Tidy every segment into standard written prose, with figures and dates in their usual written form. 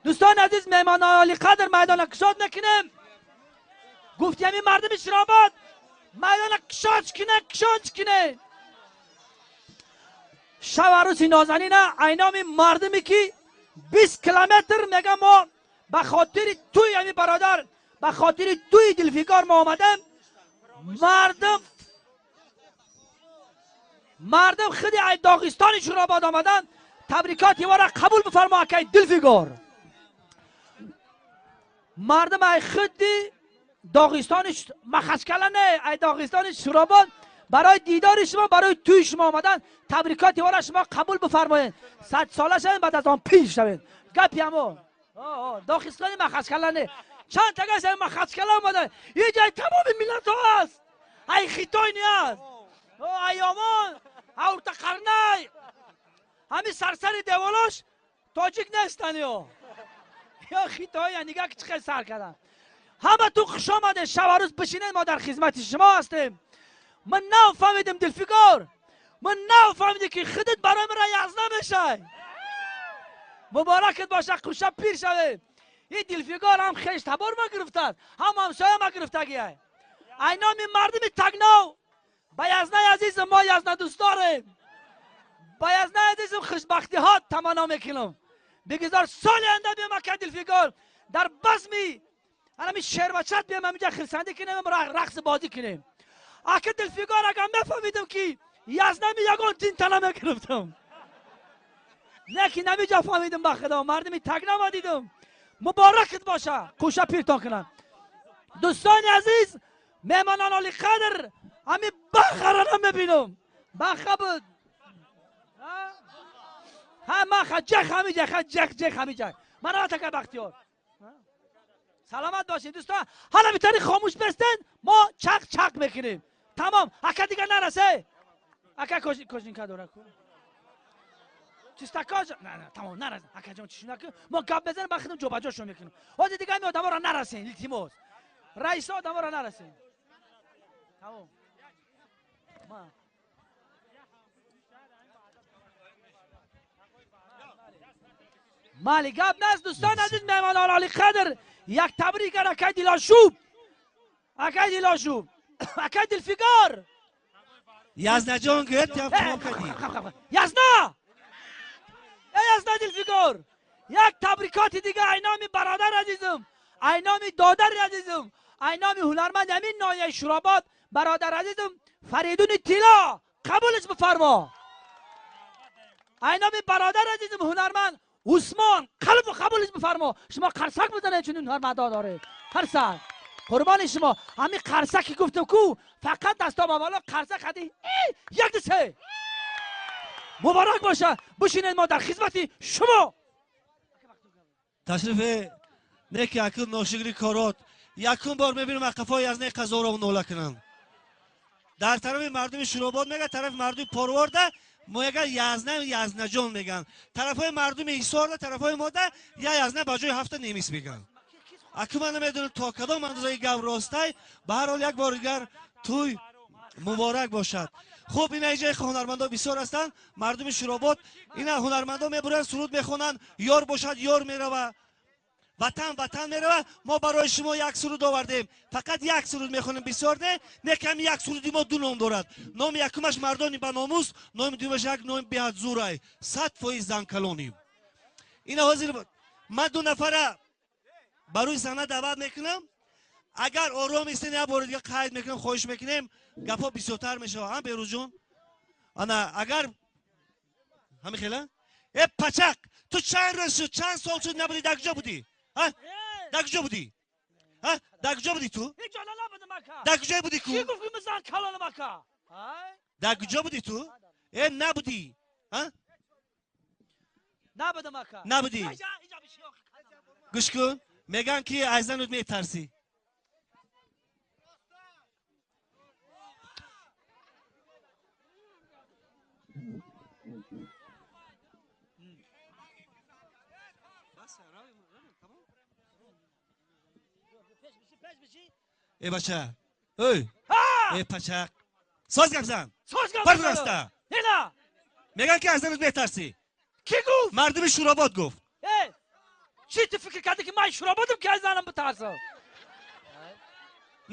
دوستان عزیز مهمان عالی قدر میدان کشاد نکنیم گفتی همین مردم شرابات میدان کشاد کنه کشاد کنه شب عروسی نازنین اینام مردمی که 20 کیلومتر میگم ما به خاطر توی همین برادر به خاطر توی دلفیگار ما آمدم مردم خودی ای داغستان شوراباد آمدن تبریکات را قبول بفرما اکای دلفیگار مردم ای خودی داغستان مخشکله نه ای داغستان شوراباد برای دیدار شما برای توی شما آمدن تبریکات را شما قبول بفرمایید 100 ساله شوین بعد از آن پیر شوین گپی همو داغستان مخشکله نه چند تا از مخشکله آمدن یه جای تمام ملت ها است ای خیتای نیست ایامان اورتا قرنای همین سرسر دیوالاش تاجیک نیستن یا خیتایی نگاه که چه سر کردن همه تو خوش آمده شب و روز بشینید ما در خدمت شما هستیم من نفهمیدم دلفیگار من نفهمیدم که خودت برای من یزنا میشه مبارکت باشه خوشا پیر شوی این دلفیگار هم خیش تبار ما گرفته هم همسایه ما گرفتگیه اینا می مردم تگناو با یزنای عزیز ما یزنا دوست داریم با یزنای عزیزم خوشبختی ها تمنا میکنم بگذار سال آینده بیام که دلفیگار در بزمی الان شعر بچت بیام اینجا خرسندی کنیم رقص بازی کنیم اگه دلفیگار اگه میفهمیدم که یزنا می یگان تین تنه میگرفتم نه که نمیجا فهمیدم با خدا مردمی تگنا دیدم مبارکت باشه خوشا پیرتان کنم دوستان عزیز مهمانان عالی قدر همین بخره را میبینم بخه بود ها من جخ همی جخ جخ جخ همی جخ من را تکر بختیار سلامت باشید دوستان حالا میتونی خاموش بستن ما چق چق میکنیم تمام اکا دیگه نرسه اکا کجین که داره کن چیستکاج نه نه تمام نرسه اکا جان چیشون نکن ما گپ بزنیم با خودم جابجاشون میکنیم حالا دیگه همین آدم ها را نرسین التیموس رئیس آدم ها را نرسین تمام مالی گپ نست دوستان عزیز مهمانان عالی قدر یک تبریک اکای دلاشوب اکای دلاشوب اکای دلفیگار یزنا جان گفت تمام کردی یزنا ای یزنا دلفیگار یک تبریکات دیگه اینامی برادر عزیزم اینامی دادر عزیزم اینامی هنرمند همین ناحیه شوراباد برادر عزیزم فریدون تیلا قبولش بفرما اینامی برادر عزیزم هنرمند عثمان قلب قبولش بفرما شما قرصک بزنید چون هنرمندا داره قرصک قربان شما همین قرصکی گفتم کو فقط دستا بالا قرصک حدی یک دو سه مبارک باشه بشینید ما در خدمت شما تشریف неки акл ношукри корот якум бор мебинам ақафои аз не қазоро нола кунанд дар тарафи мардуми шуробод мега тарафи мардуми порворда мега язна язнаҷон меган тарафҳои мардуми ҳисорда тарафҳои мода я язна ба ҷои ҳафта немис меган аку ман намедонам то кадом андозаи гап ростай ба ҳар ҳол як бор дигар тӯй муборак бошад хуб ина иҷои ҳунармандо бисёр ҳастанд мардуми шуробод ина ҳунармандо мебуранд суруд мехонанд ёр бошад ёр мерава ватан ватан мерава мо барои шумо як суруд овардем фақат як суруд мехонем бисёр не не ками як суруди мо ду ном дорад номи якумаш мардони ба номус номи дуюмаш як номи беҳад зурай 100% занкалоним ина ҳозир ман ду нафара ба рӯи саҳна даъват мекунам агар ором истен як бори дига қайд мекунем хоҳиш мекунем гапҳо бисёртар мешавад ҳа берӯзҷон ана агар ҳамин хела э пачақ ту чанд рӯз шуд чанд сол шуд набудӣ дар куҷо будӣ ҳа дар куҷо будӣ ҳа дар куҷо будӣ ту дар куҷое будӣ ку дар куҷо будӣ ту э набудӣ ҳа набудӣ гӯш кун мегӯянд ки аз занут метарсӣ эй бача эй эй пачақ соз гап зан бардаста мегӯянд ки аз занут метарсӣ Ки гуфт? Мардуми Шуробод гуфт. Чӣ ту фикр кардӣ ки ман Шурободам ки аз занам битарсам?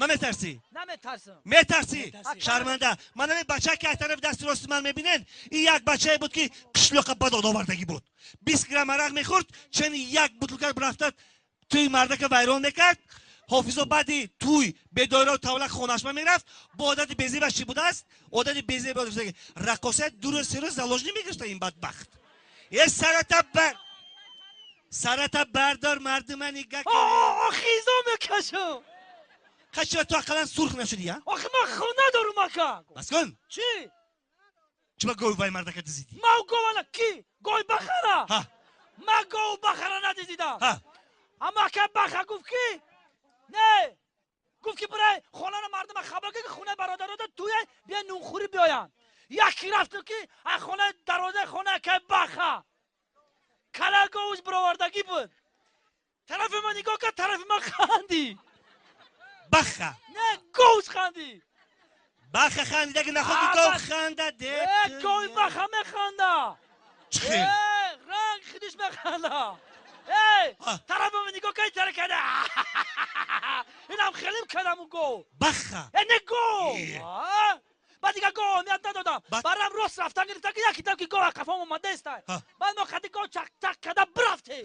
Наметарсӣ? Наметарсам. Метарсӣ? Шарманда. Ман ҳамин бача ки аз тарафи дасти рости ман мебинед, ин як бачае буд ки қишлоқа ба дод овардагӣ буд. 20 грамм арақ мехӯрд, чен як бутылка рафта тӯи мардака вайрон мекард. Ҳофизо баъди тӯй бедойрау тавла хонашма мерафт. Бо одати безебаш чӣ будааст? Одати безеб раққоса ду рӯз се рӯз заложник мегирифта ин бадбахт. Е сарата бар сарата бардор, мардума нига. Хизо мекашам. Хачива ту ақаллан сурх нашудӣ, я? Охи ман хун надорум, ака. Бас кун. Чӣ? Чиба гови вай мардака дизидӣ? Ман гована ки? Гови бахара? Ман гову бахара надизидам. Аммо ака баха гуфт ки не, гуфт ки бирай хонара мардума хабар кун ки хонаи бародарода туя бия нунхӯрӣ биёянд. Яки рафтам ки аз хонаи дарвозаи хонаи акаи баха кала говуш бировардагӣ буд. Тарафи ман нигоҳ кард, тарафи ман хандӣ. Баха? Не, говуш хандӣ. Баха хандида ки нахоҳ ки гов ханда де. Гови баха механда. Чӣ хел? Ранг худиш механда. Тарафи ман нигоҳ кард, тараф карда. Инам хелим кардам гов. Баха? Не, гов. Баъд дига гов аҳамият надодам. Барам рост рафтан гирифтам ки яки дам ки гов қафом омада истай. Баъд мо қади гов чақ-чақ карда бирафтем.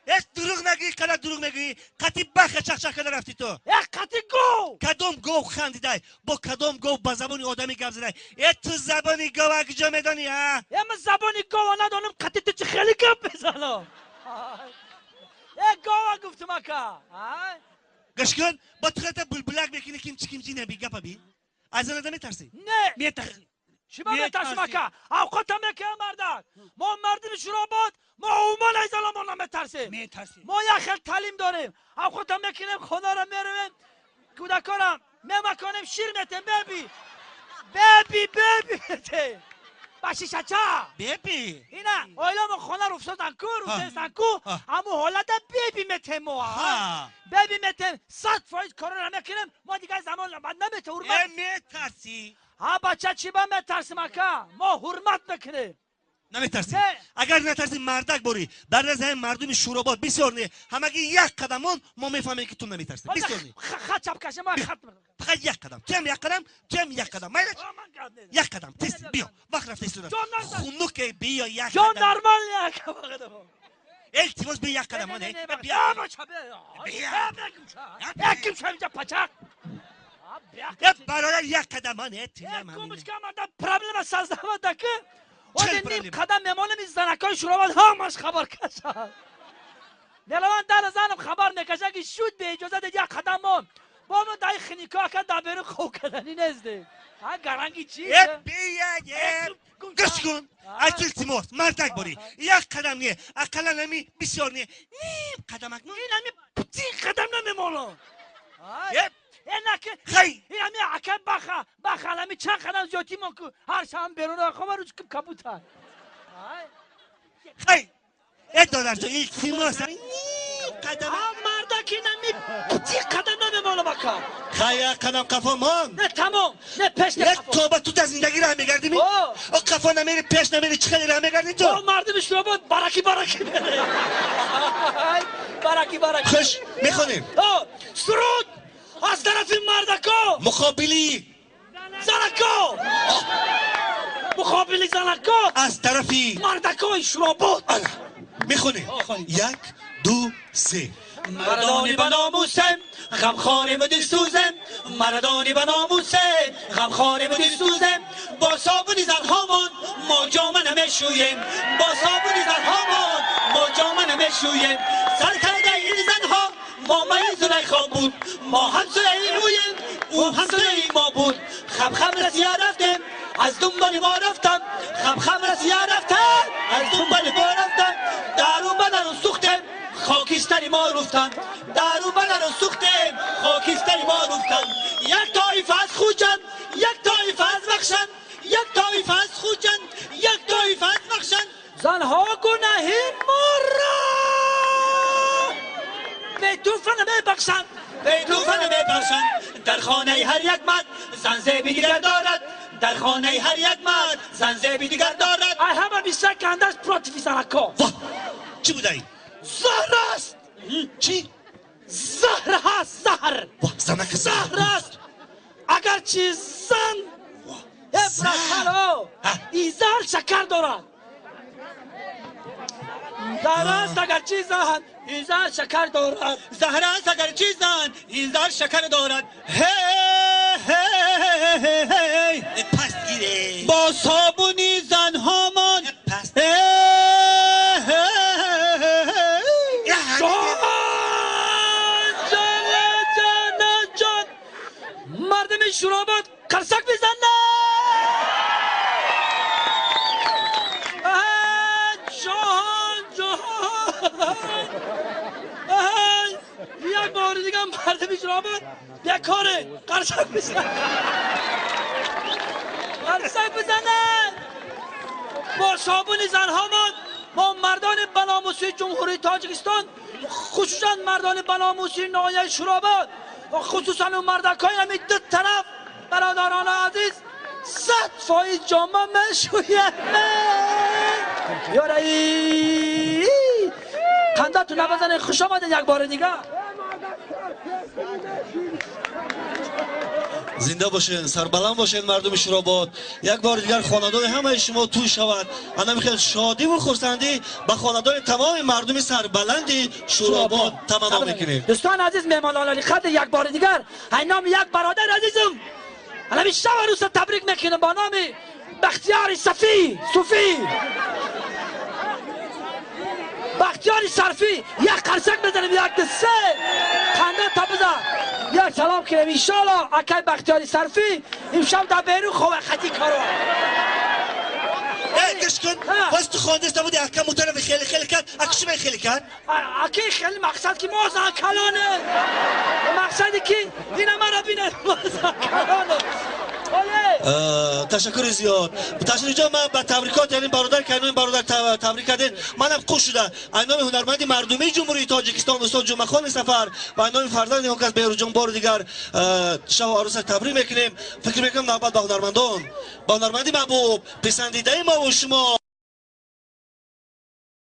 Эс дурӯғ нагӯӣ, қадар дурӯғ мегӯӣ. Қати баха чақчақ карда рафтӣ ту. Э, қати гов. Кадом гов хандидай? Бо кадом гов ба забони одамӣ гап задай? Э, ту забони гова куҷо медонӣ, а? Э, ман забони гова надонам, қати ту чӣ хеле гап мезанам. Э, гова гуфтум, ака. Гӯш кун, бо ту хата булбулак мекунӣ, кимчи кимчи наби гапа би. Аз занада метарсӣ? Не. Метарсӣ. Чиба метарсим, ака? Авқота мекунам мардак. Мо мардими Шуробод, мо умуман аз заламон наметарсем. Метарсем. Мо як хел таълим дорем. Авқота мекунем, хонара меравем, кӯдакора мемаконем, шир метем, беби. Беби, беби метем. Ба шишача. Беби? Ина, оиламон хона руфсодан ку, руфсодан ку, ҳамун ҳолата беби метем мо. Беби метем, 100% корора мекунем, мо дигар замон наметем, ҳурмат. Э, метарсӣ? Ҳа, бача, чӣ ба метарсим, ака? Мо ҳурмат мекунем. Наметарсӣ? Агар натарсӣ, мардак борӣ. Дар назди ҳамин мардуми Шуробод бисёр не, ҳамагӣ як қадамон мо мефаҳмем ки ту наметарсӣ. Бисёр не. Хат чап кашем, ман хат. Фақат як қадам. Туям як қадам, туям як қадам. Майла? Як қадам. Тез биё. Вақт рафта истода. Хунуке биё як Ҷон қадам. нормал ака. Илтимос, биё як қадам. Биё, бача, биё. Яким шам инҷа пачақ. Э, бародар, як қадам. Кумучка мада проблема создавада ки оде ним қадам мемонем, ин занакҳои Шуробод ҳамаш хабар кашад. Мелаван дар занам хабар мекашад ки шуд беиҷозат як қадам мон. Бо мо дай хинико ака дар берун хоб кардани нестем. А гаранги чи? Э, бия, э, гӯш кун. Аз илтимос, мардак борӣ. Як қадам не, ақаллан ами бисёр не. Ним қадамак мон. Ин ами птин қадам намемонам. Э, Э, наки. Хай. Ин ами ака баха, баха ами чанд қадам зиёдтӣ мон ку ҳар шаб берун хобар рӯз кабута. Хай. Э, додарҷон, илтимос, ним қадам. А мардак ин ами птин қадам намемонам, ака. Хай, як қадам қафо мон. Не, тамом. Не пеш, не Э, қафо. тоба, ту дар зиндагӣ раҳ мегардӣ? О, қафо намери, пеш намери, чӣ хеле раҳ мегардӣ ту? О, мардуми Шуробод бараки бараки мере. Бараки бараки. Хуш, мехонем. О, суруд аз тарафи мардако муқобили занако, муқобили занако аз тарафи мардакои Шуробод. Ана, мехонем. Як, ду, се. Мардони ба номусем, ғамхорему дилсӯзем, мардони ба номусем, ғамхорему дилсӯзем, бо собуни занҳомон мо ҷома намешӯем, бо собуни занҳомон мо ҷома намешӯем. Сар кардаи ин занҳо момаи Зулайхо буд, мо ҳамсояи ӯем, ӯ ҳамсояи мо буд. Хам-хам Россия рафтем, аз дунболи мо рафтам, хам-хам Россия рафтам, аз дунболи мо рафтам, дарун ба дарун сӯхтем, хокистари мо руфтам, дарун ба дарун сӯхтем, хокистари мо руфтам. Як тоифа аз Хуҷанд, як тоифа аз Вахшан, як тоифа аз Хуҷанд, як тоифа аз Вахшан. Занҳо гунаҳи моро бетуфа намебахшанд. Бетуфа намебахшанд. Дар хонаи ҳар як мард зан зеби дигар дорад, дар хонаи ҳар як мард зан зеби дигар дорад. Ай ҳама бисёр гандаш против занако. Чӣ будай? Заҳр аст. Чӣ? Заҳр ҳаст, заҳр. Заҳр аст. Агарчи зан ин заҳр шакар дорад. Заҳр аст агарчи зан ин заҳр шакар дорад. Заҳр аст агарчи зан ин заҳр шакар дорад. Пас гире. Бо собуни занҳомон ҷон мардуми Шӯробод қарсак бизанад. Ҷон ҷон як бори дига мардуми Шӯробод бекоре қарсак бизанад, қарсак бизанад. Бо собуни занҳомон мо мардони баномусии Ҷумҳурии Тоҷикистон, хусусан мардони баномусии ноҳияи Шӯробод ва хусусан он мардакҳои ҳамин ду тараф, бародарони азиз, 100% ҷома мешӯяд. Ёраи қандату набазанед. Хуш омадед як бори дига. Зинда бошед, сарбаланд бошед мардуми Шӯробод. Як бори дигар хонадони ҳамаи шумо тӯй шавад. Ана михел шодиву хурсандӣ ба хонадони тамоми мардуми сарбаланди Шӯробод таманно мекунем. Дӯстони азиз, меҳмонони олиқадр, як бори дигар ай номи як бародари азизам ҳамин шаб арӯса табрик мекунам бо номи Бахтиёри Сафӣ Суфӣ, Бахтиёри Сарфӣ. Як қарсак бизанем, як ду се қанда та бизан, як салом кунем. Иншоалло акай Бахтиёри Сарфӣ имшаб дар берун хова хати коро. Гӯш кун, боз ту хондаста буди, ака мутарафи хеле хеле кард. Ака чӣ хеле кард? Аки хеле мақсад ки мо зан калоне, мақсаде ки ина мара бинед, мо зан калоне. Ташаккури зиёд, Ташрифҷон. Ман ба табрикот, яъне бародар ки айноми бародар табрик кардед, манам хуш шуда. Айноми ҳунарманди мардумии Ҷумҳурии Тоҷикистон устод Ҷумъахони Сафар ва айноми фарзанди он кас Беҳрӯзҷон бори дигар шаву арӯса табрик мекунем. Фикр мекунам навбат ба ҳунармандон, ба ҳунарманди маҳбуб, писандидаи мову шумо.